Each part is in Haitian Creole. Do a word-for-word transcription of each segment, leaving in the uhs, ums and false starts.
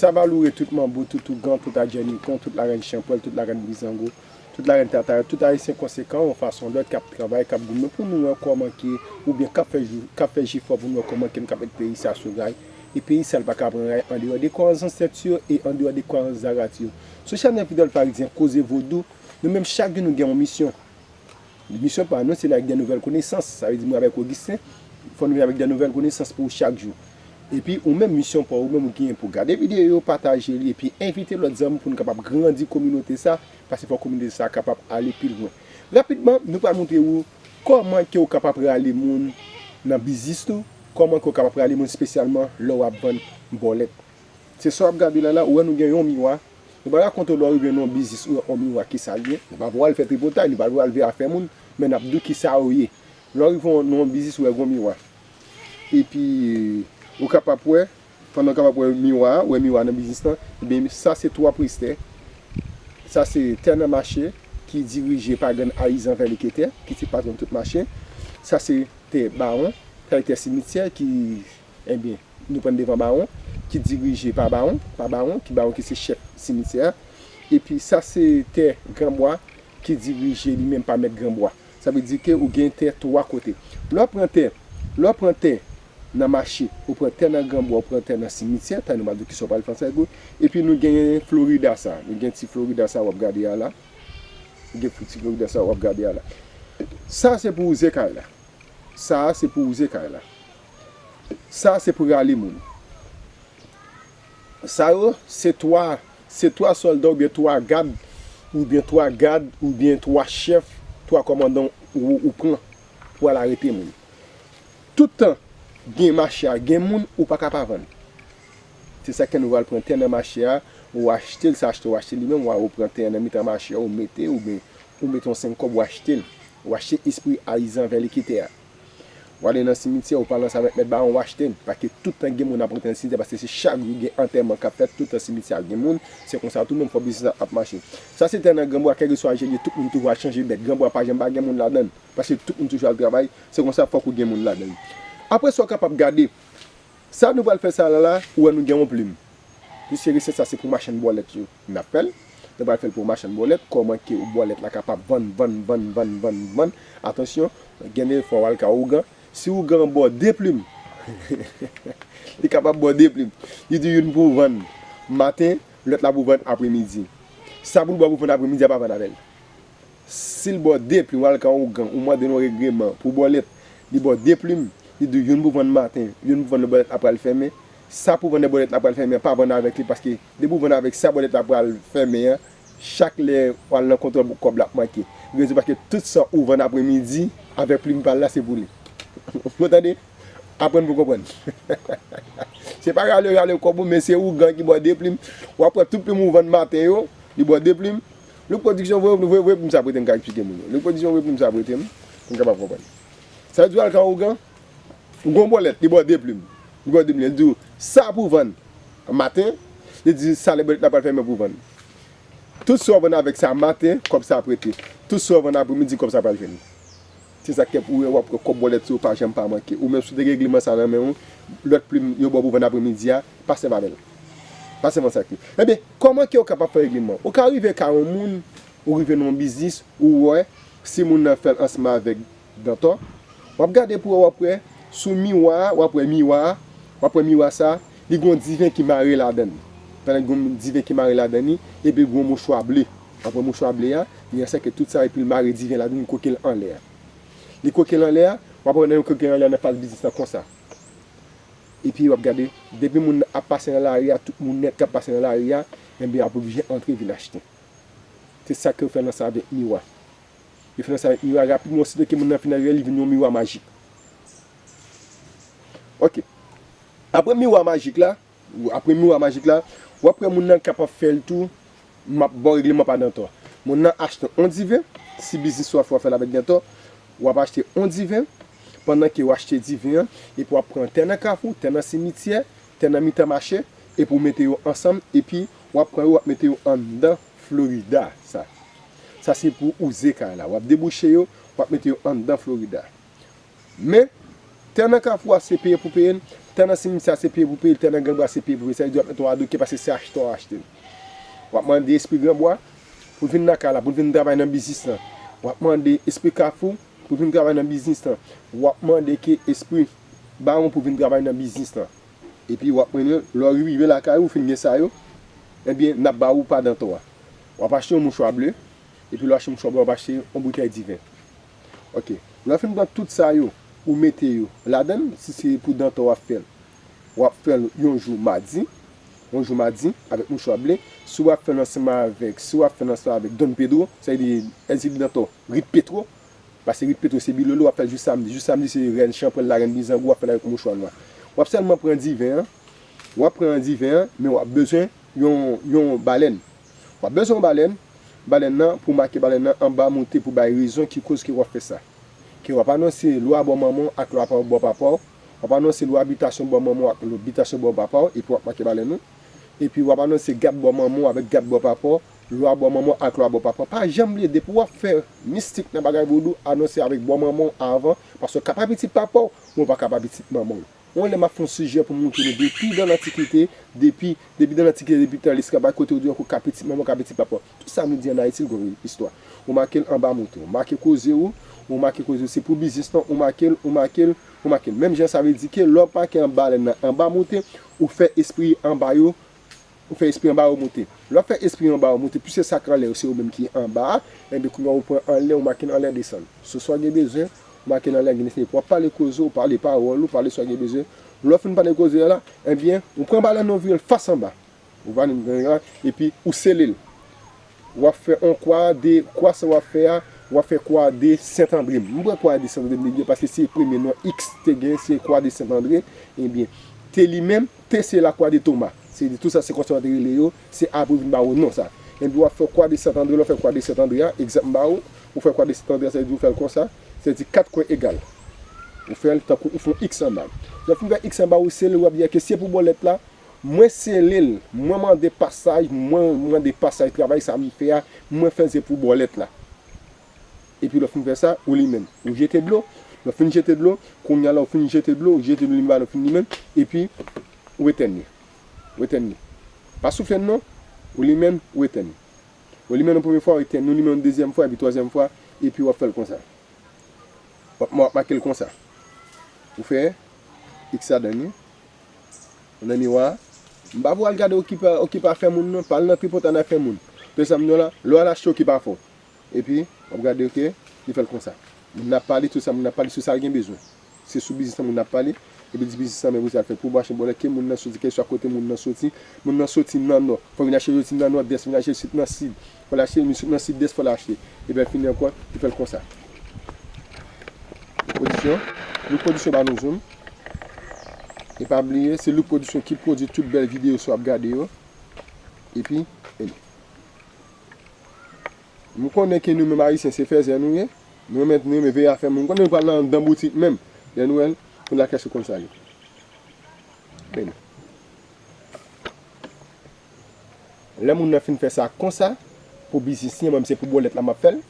Sa va loure tout manbo, tout ougan, tout adjènikon, tout larèn chanpwèl, tout larèn bizango, tout larèn tatayòt, tout ayisyen konsekan, yon fason ou lòt, k ap travay, k ap goumen pou nou wè kòman ke, oubyen k ap fè jou, k ap fè jefò pou nou wè kòman ke nou ka met peyi sa sou ray. E peyi sa, l pa ka pran ray andeyò de kwayans zansèt yo e andeyò de kwayans zarat yo. Sou chanèl Fidèl Farizyen, Koze Vodou, nou menm chak jou nou gen yon misyon. Misyon pa nou, se la avèk de nouvèl konesans. Sa vle di mwen avèk Augustin, fò nou vin avèk de nouvèl konesans pou chak jou. Epi ou menm, misyon pa ou menm, ou genyen pou gade videyo yo, pataje li, epi envite lòt zanmi pou nou kapab grandi kominote sa, paske fò kominote sa kapab ale pi lwen. Rapidman, nou pral montre ou kòman ke ou kapab rale moun nan biznis ou, kòman ke ou kapab rale moun espesyalman lè w ap vann bòlèt. Se sa w ap gade la la, ou wè nou gen yon miwa. Nou pa rakonte w lè w rive nan yon biznis ou wè yon miwa kisa l ye. Nou pa pral fè tripotay, nou pa pral veye afè moun, men n ap di w kisa yo ye. Lè w rive nan yon biznis ou wè gen yon miwa. Epi, ou kapab wè, pandan w kapab wè miwa a, ou wè miwa nan biznis lan, ebyen sa se twa prestè. Sa se tè nan mache ki dirije pa grann Ayizan Vèleketè, ki se patwon tout mache. Sa se tè bawon, sa se tè simityè ki, ebyen, nou pran devan bawon, ki dirije pa bawon, pa bawon, ki bawon ki se chèf simityè a. Epi sa se tè granbwa ki dirije li menm pa mèt granbwa. Sa vle di ke ou gen tè twa kote. Lè w pran tè, lè w pran tè nan mache, ou pran tè nan granbwa, ou pran tè nan simityè, tann ou va di w kisa w pral fè ansanm ak ou. Epi nou genyen Florida sa. Nou gen ti Florida sa w ap gade a la. Nou gen ti Florida sa w ap gade a la. Sa se pou wouze kay la. Sa a se pou wouze kay la. Sa a se pou rale moun. Sa yo, se twa, se twa sòlda oubyen twa gad, oubyen twa gad, oubyen twa chèf, twa kòmandan ou, ou pran pou al arete moun. Tout tan gen mache a, gen moun, ou pa ka pa vann. Se sa k fè nou pral pran tè nan mache a, ou achte l, se achte ou achte li menm, ou pran tè a nan mitan mache a, ou mete, oubyen ou mete yon senk kòb, ou achte l. Ou achte espri Ayizan Vèleketè a. W ale nan simityè, ou pale ansanm avèk mèt bawon, w achte l. Paske tout tan gen moun ap rantre nan simityè, paske se chak jou gen antèman k ap fèt, tout tan simityè a gen moun, se konsa tou menm fò biznis la ap mache. Sa se tè nan granbwa, kèlkeswa jan l ye, tout moun toujou al chanje bèt. Granbwa pa janm pa gen moun ladan l, paske tout moun toujou al travay, se konsa fòk ou gen moun ladan l. Apre sa, w kapab gade, sa nou pral fè sa la la, ou wè nou gen yon plim. Piske resèt sa se pou machann bòlèt yo n ap fè l. Nou pral fè l pou machann bòlèt, kòman ke bòlèt la kapab vann, vann, vann, vann, vann, vann. Atansyon, gen de fwa w al ka ougan. Si ougan an ba w de plim, li kapab ba w de plim. Li di youn pou w vann maten, lòt la pou w vann apremidi. Sa pou l ba w pou w vann apremidi a, pa vann avè l. Si l ba w de plim, w al ka ougan, ou mande l yon regreman pou bòlèt, li ba w de plim, li di w youn pou vann maten, youn pou vann lè bòlèt la pral fèmen. Sa pou vann lè bòlèt la pral fèmen an, pa vann avèk li, paske depi w vann avèk sa bòlèt la pral fèmen an, chak lè w al nan kontwòl kòb la ap manke. Rezon paske tout sa ou vann apremidi avèk plim pa l la, se pou li. Ou tande? Aprann pou konprann. Se pa rale, rale kòb ou, men se ougan ki ba w de plim. W ap wè tout plim ou vann maten yo, li ba w de plim. Luk Pwodiksyon, voye, voye, voye plim sa prete m, m ka eksplike moun yo. Luk Pwodiksyon, voye plim sa prete m, pou m kapab konprann. Sa vle di w al ka ougan, ou gon bòlèt, li ba w de plim. Li ba w de plim, li di w, sa pou vann maten, li di sa lè bòlèt la pral fèmen pou vann. Tout sa w vann avèk sa maten, kòb sa ap rete. Tout sa w vann apremidi, kòb sa pral fèmen. Se sa k fè pou w wè w ap wè kòb bòlèt sou ou pa janm pa manke. Ou menm si w te gen regleman sa nan men w, lòt plim yo ba w pou vann apremidi a, pa sèvi avè l. Pa sèvi ansanm ak li. Ebyen, kòman ke w kapab fè regleman? Ou ka rive ka yon moun, ou rive nan yon biznis, ou wè, si moun nan fè l ansanm avèk dantò, w ap gade pou w wè, w ap wè, sou miwa a, w ap wè miwa a, w ap wè miwa sa, li gen yon diven ki mare ladan l. Pandan gen yon diven ki mare ladan li, epi gen yon mouchwa ble. W ap wè mouchwa ble a, li ansèkle tout sa, epi l mare diven ladan l, li koke l anlè a. Li koke l anlè a, w ap wè nan yon koke l anlè a nan fas biznis lan konsa. Epi w ap gade, depi moun nan ap pase nan lari a, tout moun nèt k ap pase nan lari a, enben, y ap oblije antre vin achte. Se sa ke yo fè nan sa avèk miwa. Yo fè nan sa avèk miwa rapidman, osito ke moun nan fin rive, li vin yon miwa majik. Ok. Apre miwa majik la, apre miwa majik la, w ap wè moun nan kapab fè l tou, m ap ba w regleman pa dantò. Moun nan achte yon diven, si biznis ou ap fè, w ap fè l avèk dantò, w ap achte yon diven, pandan ke w achte diven an, epi w ap pran tè nan kafou, tè nan simityè, tè nan mitan mache, epi w mete yo ansanm, epi w ap pran yo, w ap mete yo anndan Florida, sa. Sa se pou wouze kay la. W ap debouche yo, w ap mete yo anndan Florida. Men, tè nan kafou a, se peye pou peye l, Tan nan simityè a se peye pou peye l, tan nan granbwa se peye pou peye l. Sa vle di w ap mete yon adoke paske se achte w achte l. W ap mande espri granbwa pou l vin nan kay la, pou l vin travay nan biznis lan. W ap mande espri kafou pou l vin travay nan biznis lan. W ap mande ke espri bawon pou l vin travay nan biznis lan. Epi w ap mennen l, lè w rive lakay ou, fin gen sa yo, ebyen, n ap ba ou pa dantò a. W ap achte yon mouchwa ble, epi lè w achte mouchwa ble, w ap achte yon boutèy diven. Ok. Lè w fin pran tout sa yo, ou mete yo ladan l, si se pou dantò w ap fè l, w ap fè l yon jou madi, yon jou madi, avèk mouchwa ble. Si w ap fè l ansanm avèk, si w ap fè l ansanm avèk Don Pedro, sa vle di, èzili dantò, Rit Petro, paske Rit Petro se Bilolo, w ap fè l jou samdi. Jou samdi, se rèn chanpwèl, larèn bizangou, w ap fè l avèk mouchwa nwa. W ap sèlman pran diven an, w ap pran diven an, men w ap bezwen yon, yon balèn. W ap bezwen yon balèn, balèn nan, pou make balèn nan anba moute pou bay rezon ki koz ke w ap fè sa. Ke w ap anonse lwa bò manman w ak lwa pa, bò papa w, w ap anonse lwa bitasyon bò manman w ak lwa bitasyon bò papa w, epi w ap make balèn ou. Epi w ap anonse gad bò manman w avèk gad bò papa w, lwa bò manman w ak lwa bò papa w. Pa janm bliye, depi w ap fè mistik nan bagay vodou, anonse avèk bò manman w avan, paske w ka pa pitit papa w, men w pa ka pa pitit manman w. Yon lè m ap fè yon sijè pou montre nou depi dan lantikite, depi, depi dan lantikite, depi tan lesklavay, kote w di ankò ka pitit manman, ka pitit papa. Tout sa nou di ann Ayiti, l gon istwa. Ou make l anba moute, ou make koze ou, ou make koze ou, se pou biznis lan, ou make l, ou make l, ou make l. Menm jan sa vle di ke lè w make anba lè nan anba moute, ou fè espri anba yo, ou fè espri anba yo moute. Lè w fè espri anba yo moute, plis se sa k anlè yo, se yo menm ki anba a, enben kounye a ou pran anlè, ou make l anlè desann. Sou sa w gen bezwen, ou make l anlè, gen desann. Epi w ap pale koze w, pale pawòl ou, pale sa w gen bezwen. Lè w fin pale koze a la, enben, ou pran balèn nan, ou vire l fas anba. Ou va nan, epi ou sele l. W ap fè yon kwa de, kwa sa w ap fè a, w ap fè kwa de Sentandre. M pran kwa de Sentandre m te gen paske se premye non X te gen, se kwa de Sentandre. Ebyen, T li menm, T se lakwa de Toma. Se di tou sa se konsa yo te rele yo, se apre yo vin ba yo non sa. Ebyen, w ap fè kwa de Sentandre, lè w fè kwa de Sentandre a, egzanp m ba ou, ou fè kwa de Sentandre a, sa vle di ou fè l konsa, se di kat kwen egal. Ou fè l tankou ou fè yon X anba. Lè w fin fè X anba, ou sele, w ap di ke se pou bòlèt la, mwen sele l, mwen mande pasaj, mwen mande pasaj travay sa m fè a, mwen fè l se pou bòlèt la. Epi lè w fin fè sa, ou limen l. Ou jete dlo. Lè w fin jete dlo, kounye a la ou fin jete dlo, ou jete dlo, limen l, ou fin limen l, epi ou etèn li. Ou etèn li. Pa soufle non, ou limen l, ou etèn li. Ou limen l yon premye fwa, ou etèn li, ou limen l yon dezyèm fwa, epi twazyèm fwa, epi w ap fè l konsa. W ap, w ap make l konsa. Ou fè X ladan li. Nan miwa. M pa pou al gade okipe, okipe afè moun non, pa al nan tripotay nan afè moun. Tande sa m di w la, lè w al achte okipe afè w. Epi, w ap gade, ok, li fè l konsa. Moun nan ap pale, tout sa, moun nan ap pale sou sa l gen bezwen. Se sou biznis lan moun nan ap pale, epi l di biznis lan, men pou sa l fè pou mache bòlèt, ke moun nan soti, kèlkeswa kote moun nan soti, moun nan soti nan nò, fò vin achte, soti nan nòdès, vin achte soti nan sid, fò l achte, li soti nan sidès, fò l achte. Epi l fini ankò, li fè l konsa. Louk Pwodisyon, Louk Pwodisyon ba nou zoom. E pa bliye, se Louk Pwodisyon ki pwodui tout bèl videyo sa w ap gade yo. Epi, e. M konnen ke nou menm Ayisyen se fèzè nou ye. Nou renmen, nou renmen veye afè moun. M konnen nou pral nan anndan boutik menm. Lè nou wè l, pou n al chèche konn sa ye. Beni. Lè moun nan fin fè sa konsa, pou biznis li, mwen se pou bòlèt la m ap fè l.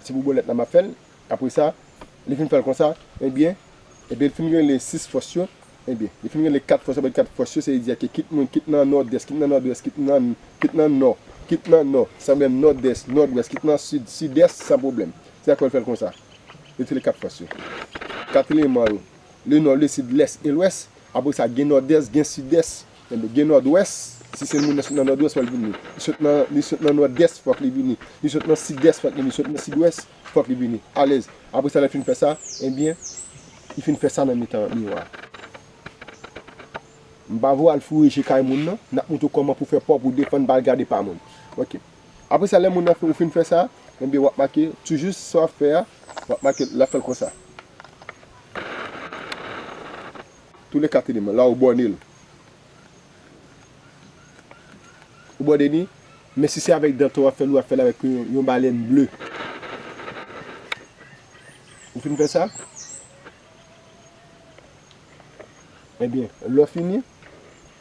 Se pou bòlèt la m ap fè l. Apre sa, li fin fè l konsa, ebyen, ebyen, li fin rele sis fòs yo, ebyen, li fin rele kat fòs yo, kat fòs yo, se di ke kit moun, kit nan nòdès, kit nan nòdwès, kit nan, kit nan nò, kit nan nò, san pwoblèm, nòdès, nòdwès, kit nan sid, sidès, san pwoblèm. Se sa k fè l fè l konsa. Li rele kat fòs yo. Kat eleman yo, le nò, le sid, lès e lwès. Apre sa, gen nòdès, gen sidès, enben, gen nòdwès. Si se moun nan sot nan nòdwès, fò l vini. Li sot nan, li sot nan nòdès, fòk li vini. Li sot nan sidès, fòk li vini. Li sot nan sidwès, fòk li vini. Alèz. Apre sa, lè l fin fè sa, ebyen, li fin fè sa nan mitan miwa a. M pa vle w al foure je kay moun nan, n ap montre w kòman pou fè pa w pou defann, pa al gade pa moun. Ok. Apre sa, lè moun nan fin, ou fin fè sa, enben, w ap make, toujou sa w ap fè a, w ap make, l ap fè l konsa. Tou le kat eleman, la ou bòne l. Ou bòne li, men si se avèk dantò w ap fè l, ou ap fè l avèk yon, yon balèn ble. Ou fin fè sa? Ebyen, lè w fini,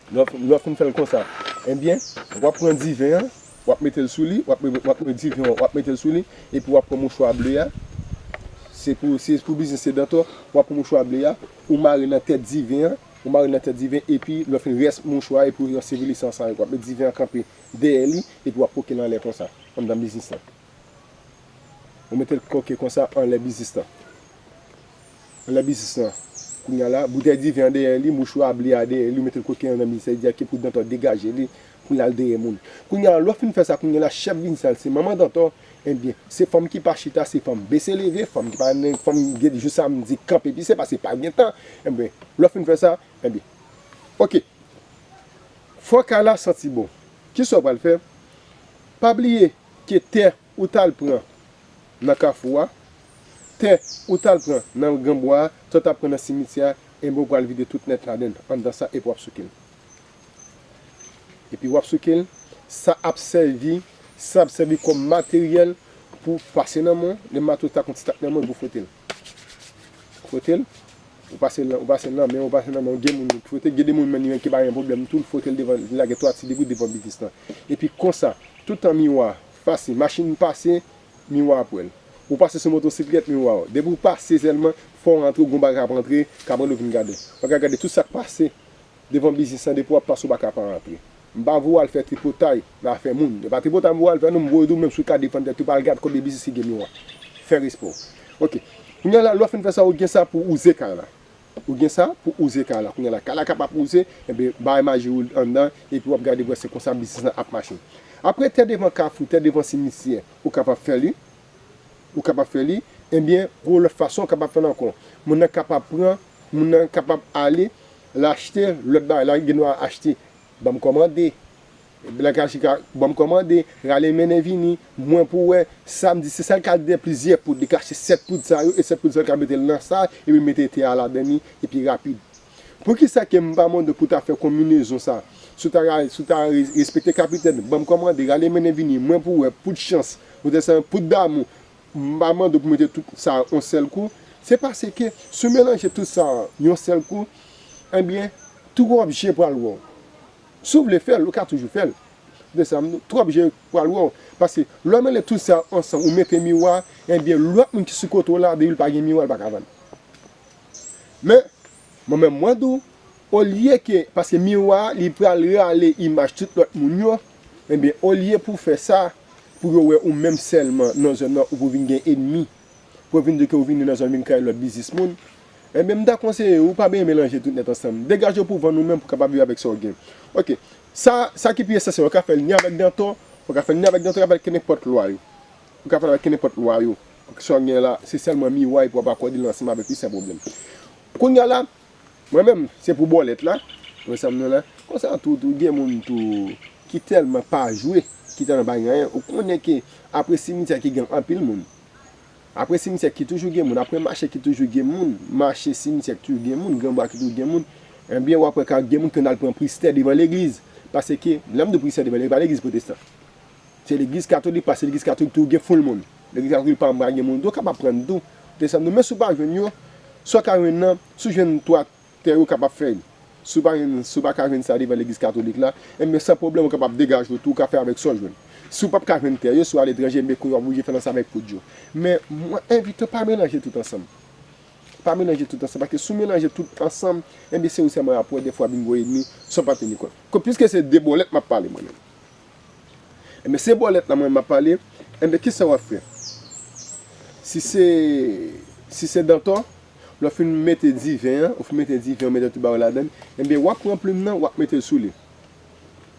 lè w, lè w fin fè l konsa, ebyen, w ap pran diven an, w ap mete l sou li, w ap, w ap pran diven an, w ap mete l sou li, epi w ap pran mouchwa ble a. Se pou, se pou biznis se dantò, w ap pran mouchwa ble a, ou mare nan tèt diven an, Ou mare l nan tèt diven, epi lè w fin rès mouchwa, epi w sèvi li san sa, w ap met diven an kanpe dèyè li, epi w ap koke l anlè konsa, anndan biznis lan. Ou mete l koke konsa anlè biznis lan. Anlè biznis lan. Kounye a la, boutèy diven an dèyè li, mouchwa ble a dèyè li, ou mete l koke anndan biznis lan, li di a ke pou dantò degaje li, pou l al dèyè moun. Kounye a la, lè w fin fè sa, kounye a la, chèf biznis lan, se manman dantò, ebyen, se fanm ki pa chita, se fanm bese leve, fanm ki pa, fanm gen jou samdi kanpe pise, paske pa gen tan, ebyen, lè w fin fè sa, ebyen, oke. Fò kay la santi bon. Kisa w pral fè? Pa bliye ke tè ou t al pran nan kafou a, tè ou t al pran nan granbwa a, tè w t ap pran nan simityè a, enben w pral vide tout nèt ladan l, anndan sa, epi w ap souke l. Epi w ap souke l, sa ap sèvi, sa ap sèvi kòm materyèl pou pase nan men w, lè mato sa konn ti tak nan men w, pou fwote l. Fwote l, ou pase l nan, ou pase l nan men w, ou pase l nan men w, gen moun ki fwote, gen de moun menm li menm ki pa gen pwoblèm tou, l fwote l devan, li lage twa ti degri devan biznis lan. Epi konsa, toutan miwa fase, machin pase, miwa ap wè l. Ou pase sou motosiklèt, miwa wè w. Depi w pase sèlman, fò w rantre, w gon bagay k ap rantre, k ap rantre w vin gade. W ap gade tout sa k pase devan biznis lan, depi w ap pase, w pa ka pa rantre. M pa vle w al fè tripotay nan afè moun. E pa tripotay m vle w al fè non, m vle w di w menm si w ka defann tèt ou, pa al gad konbyen biznis ki gen miwa. Fè respè w. Oke. Kounye a la, lè w fin fè sa, ou gen sa pou wouze kay la. Ou gen sa pou wouze kay la. Kounye a la, kay la kapab wouze, enben, bay maji w anndan, epi w ap gade pou wè se konsa biznis lan ap mache. Apre tè devan kafou, tè devan simityè, ou kapab fè li. Ou kapab fè li, ebyen, gon lòt fason ou kapab fè l ankò. Moun nan kapab pran, moun nan kapab ale, l achte lòt bagay, la gen dwa achte, ban m kòmande. Lè ka chita, ban m kòmande, rale mennen vini, mwen pou wè, samdi, se sa l ka de plizyè poud, li ka achte sèt poud sa yo, e sèt poud sa yo l ka mete l nan sa, epi mete tè a ladan li, epi rapid. Poukisa ke m pa mande w pou ta fè konbinezon sa? Si w ta, si w ta re-, respekte kapitèn, ban m kòmande, rale mennen vini, mwen pou wè, poud chans, poud ensan, poud damou, m pa mande w pou mete tout sa yon sèl kou. Se paske si w melanje tout sa yon sèl kou, ebyen, twòp je pral wè w. Si w vle fè l, ou ka toujou fè l. De sa, m di w, twòp je pral wè w. Paske lè w mele tout sa ansanm, ou mete miwa, ebyen, lòt moun ki sou kote w la, depi l pa gen miwa, l pa ka vann. Men, mwen menm, mwen di w, olye ke, paske miwa a, li pral rale imaj tout lòt moun yo, ebyen, olye pou w fè sa, pou yo wè ou menm sèlman nan zòn nan, ou pou vin gen ènmi, pou yo vin di ke ou vini nan zòn vin kraze lòt biznis moun, ebyen, m ta konseye w, ou pa bezwen melanje tout nèt ansanm. Degaje w pou vann ou menm, pou w kapab viv avèk sa w gen. Oke. Sa, sa ki pi esansyèl, ou ka fè l ni avèk dantò, ou ka fè l ni avèk dantò, ou ka fè l avèk kenenpòt lwa yo. Ou ka fè l avèk kenenpòt lwa yo. Sa w gen la, se sèlman miwa epi w ap akòde l ansanm avèk li san pwoblèm. Kounye a la, mwen menm, se pou bòlèt la, wè sa m nan la. Konsa tou, tou, gen moun tou ki tèlman pa jwe, ki tèlman pa gen anyen. Ou konnen ke apre simityè ki gen anpil moun. Apre simityè ki toujou gen moun, apre mache ki toujou gen moun, mache simityè ki toujou gen moun, granbwa ki toujou gen moun, ebyen, w ap wè ka gen moun ki konn al pran pristè devan legliz. Paske, lè m di pristè devan legliz, pa legliz pwotestan. Se legliz katolik, paske legliz katolik toujou gen foul moun. Legliz katolik pa anba gen moun tou, kapab pran tou. Te sanm nou, men si w pa jwenn yo, sa w ka jwenn nan, si w jwenn twa tè yo kapab fè l. Si w pa jwenn, si w pa ka jwenn sa devan legliz katolik la, enben san pwoblèm ou kapab degaje w tou, ou ka fè avèk sa w jwenn. Si w p ap ka jwenn tè yo, si w aletranje, enben kounye a w oblije fè l ansanm avèk poud yo. Men mwen envite w pa melanje tout ansanm. Pa melanje tout ansanm, paske si w melanje tout ansanm, enben se ou sèlman y ap wè, dèfwa bingo ènmi, san w pa teni kont. Kon, piske se de bòlèt m ap pale mwen menm. Enben, se bòlèt la mwen m ap pale. Enben, kisa w ap fè? Si se, si se dantò, lè w fin mete diven an, ou fin mete diven, ou mete tout bagay ladan l, enben, w ap pran plim nan, w ap mete l sou li.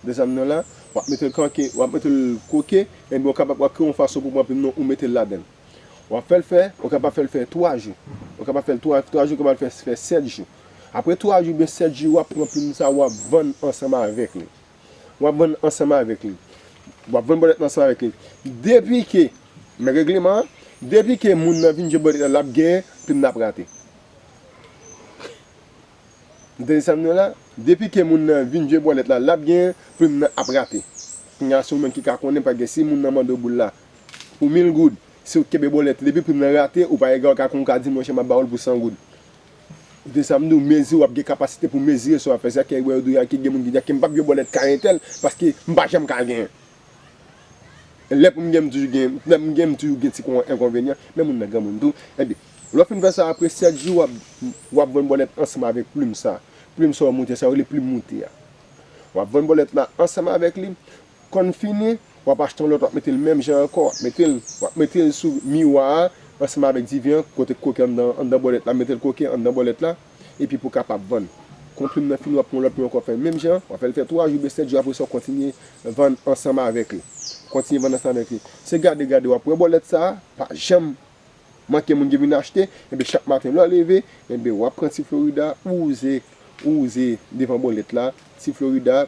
De zam nan la, w ap mete l kanke, w ap mete l koke, enben, w kapab, w ap kreye yon fason pou pran plim nan, ou mete l ladan l. W ap fè l fè, ou kapab fè l fè twa jou. Ou kapab fè l twa, twa jou, ou kapab fè, fè sèt jou. Apre twa jou, oubyen sèt jou, w ap pran plim sa, w ap vann ansanm avèk li. W ap vann ansanm avèk li. W ap vann bòlèt lan ansanm avèk li. Depi ke, men regleman an, depi ke moun nan vin jwe bòlèt la, l ap genyen, plim nan ap rate. Ou tande sa m di w la? Depi ke moun nan vin jwe bòlèt la, l ap genyen, plim nan ap rate. Kounye a, se ou menm ki ka konnen, paske si moun nan mande w boul la pou mil goud, si w kenbe bòlèt, depi plim nan rate, ou pa egal, ou ka konn, ou ka di, monchè, m ap ba w l pou san goud. Ou tande sa m di w, mezi, w ap gen kapasite pou mezire sa w ap fè. Se sa k fè yo di w ke gen moun ki di ke m p ap jwe bòlèt kay entèl, paske m pa janm ka genyen. Lè pou m gen, m toujou gen, lè m gen, m toujou gen ti kon enkonvenyan, men moun nan granmoun tou. Ebyen, lè w fin fè sa, apre sèt jou, w ap, w ap vann bòlèt ansanm avèk plim sa. Plim sa w moute, sa yo rele plim moute a. W ap vann bòlèt la ansanm avèk li. Kòn fini, w ap achte yon lòt, w ap mete l menm jan ankò, w ap mete l, w ap mete l sou miwa a, ansanm avèk diven an, kote koke anndan, anndan bòlèt la, mete l koke anndan bòlèt la, epi pou w kapab vann. Kon plim nan fini, w ap pran yon lòt plim ankò, fè l menm jan, w ap fè l fè twa jou, oubyen sèt jou, apre sa, w kontinye vann ansanm avèk li. Kontinye vann ansanm avèk li. Se gade, gade, w ap wè bòlèt sa a, pa janm manke moun ki vin achte, enben chak maten lè w leve, enben w ap pran ti Florida, ou wouze, ou wouze devan bòlèt la, ti Florida,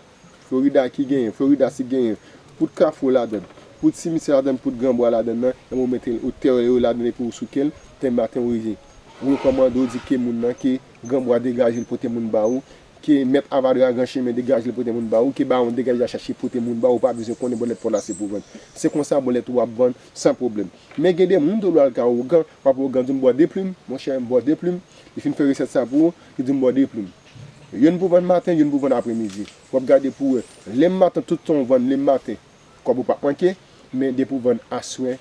Florida ki genyen, Florida si genyen, poud kafou ladann, poud simityè ladann, poud granbwa ladann nan, enben w mete l, ou tèye yo ladann epi w souke l, tè maten w rive. Ou rekòmande w di ke moun nan ke granbwa degaje l pote moun ba ou, ke mèt avadra gran chemen degaje l pote moun ba ou, ke bawon degaje l al chache pote moun ba ou, ou pa bezwen konnen bòlèt pa w la se pou vann. Se konsa bòlèt ou ap vann san pwoblèm. Men gen de moun tou lè w al ka ougan, w ap ougan di m bò de plim, monchè, m bò de plim. Li fin fè resèt sa pou ou, li di m bò de plim. Youn pou vann maten, youn pou vann apremidi. W ap gade pou w wè. Lenm maten, tout tan w vann lenm maten, kòb ou p ap manke, men depi w vann aswè,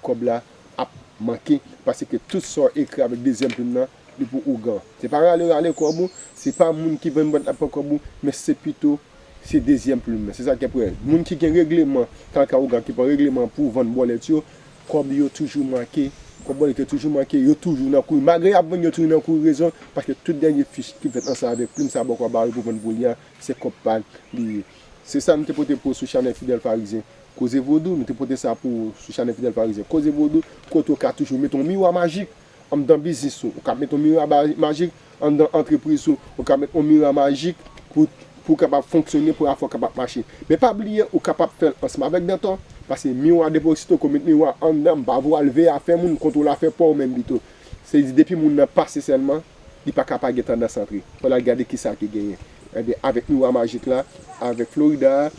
kòb la ap manke, paske tout sa w ekri avèk dezyèm plim nan, li pou ougan. Se pa rale, rale kòb ou, se pa moun ki vann bòt la pran kòb ou, men se pito se dezyèm plim nan. Se sa k ap wè. Moun ki gen regleman, k al ka ougan, ki pran regleman pou vann bòlèt yo, kòb yo toujou manke, kòb bòlèt yo toujou manke, yo toujou nan kouri. Malgre y ap vann, yo toujou nan kouri rezon, paske tout dènye fich ki fèt ansanm avèk plim sa bòkò ba yo pou vann pou li a, se kòb pa l li ye. Se sa nou te pote pou w sou chanèl Fidèl Farizyen Koze Vodou, nou te pote sa pou w sou chanèl Fidèl Farizyen Koze Vodou, kote w ka toujou mete yon miwa majik anndan biznis ou. Ou ka mete yon miwa ba-, majik anndan antrepriz ou. Ou ka mete yon miwa majik pou, pou w kapab fonksyone, pou afè w kapab mache. Men pa bliye, ou kapab fè l ansanm avèk dantò. Paske miwa, depi osito ke w met miwa anndan, m pa vle w al veye afè moun, kontwole afè pa w menm pito. Se di depi moun nan pase sèlman, li pa ka pa gen tandans antre. Fò l al gade kisa ki genyen. Enben, avèk miwa majik la, avèk Florida a,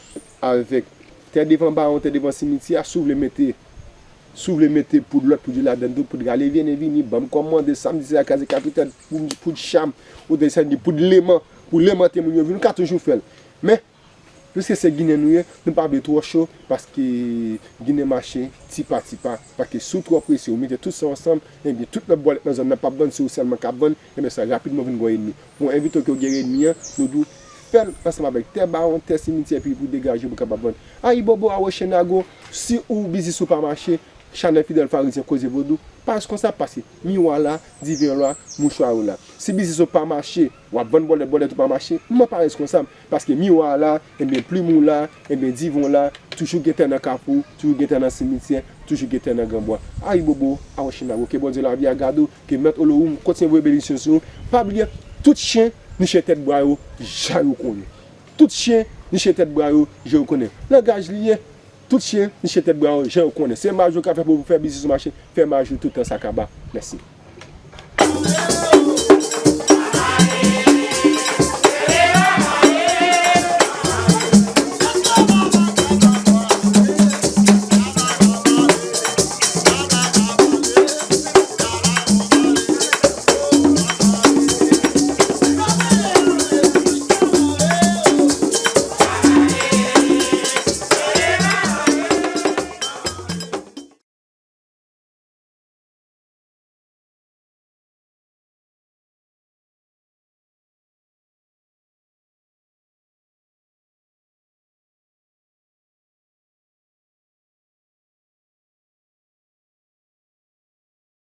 avèk tè devan bawon, tè devan simityè a, si w vle mete, si w vle mete poud lòt poud yo ladann tou, poud rale vini, vini, ban m kòmande, sa m di se la kraze kapitèl, poud, poud cham, ou te sa di poud leman, pou lemante moun yo vini, ou ka toujou fè l. Men, piske se Ginen nou ye, nou pa vle twò cho, paske Ginen mache tipa tipa, paske si w twò prese, ou mete tout sa ansanm, ebyen, tout lòt bòlèt nan zòn nan p ap vann, se ou sèlman k ap vann, ebyen, sa rapidman vin gon ènmi. Mwen envite w ke w gen ènmi an, nou di w, fè l ansanm avèk tè bawon, tè simityè, epi pou degaje pou kapab vann. Ayibobo, Awochenago, si ou biznis ou pa mache, chanèl Fidèl Farizyen Koze Vodou, pa reskonsab paske miwa la, diven la, mouchwa yo la. Si biznis ou pa mache, w ap vann bòlèt, bòlèt ou pa mache, mwen pa reskonsab paske miwa la, enben plim ou la, enben diven w la, toujou gen tè nan kafou, toujou gen tè nan simityè, toujou gen tè nan granbwa. Ayibobo, Awochenago, ke Bondye lavi a gade w, ke Mèt Olowoum kontinye voye benediksyon sou ou. Pa bliye, tout chen niche tèt bra yo, jan yo konnen. Tout chen niche tèt bra yo, jan yo konnen. Langaj li ye, tout chen niche tèt bra yo, jan yo konnen. Se maj ou ka fè pou fè biznis ou mache, fè maj ou toutan sa kaba. Mèsi.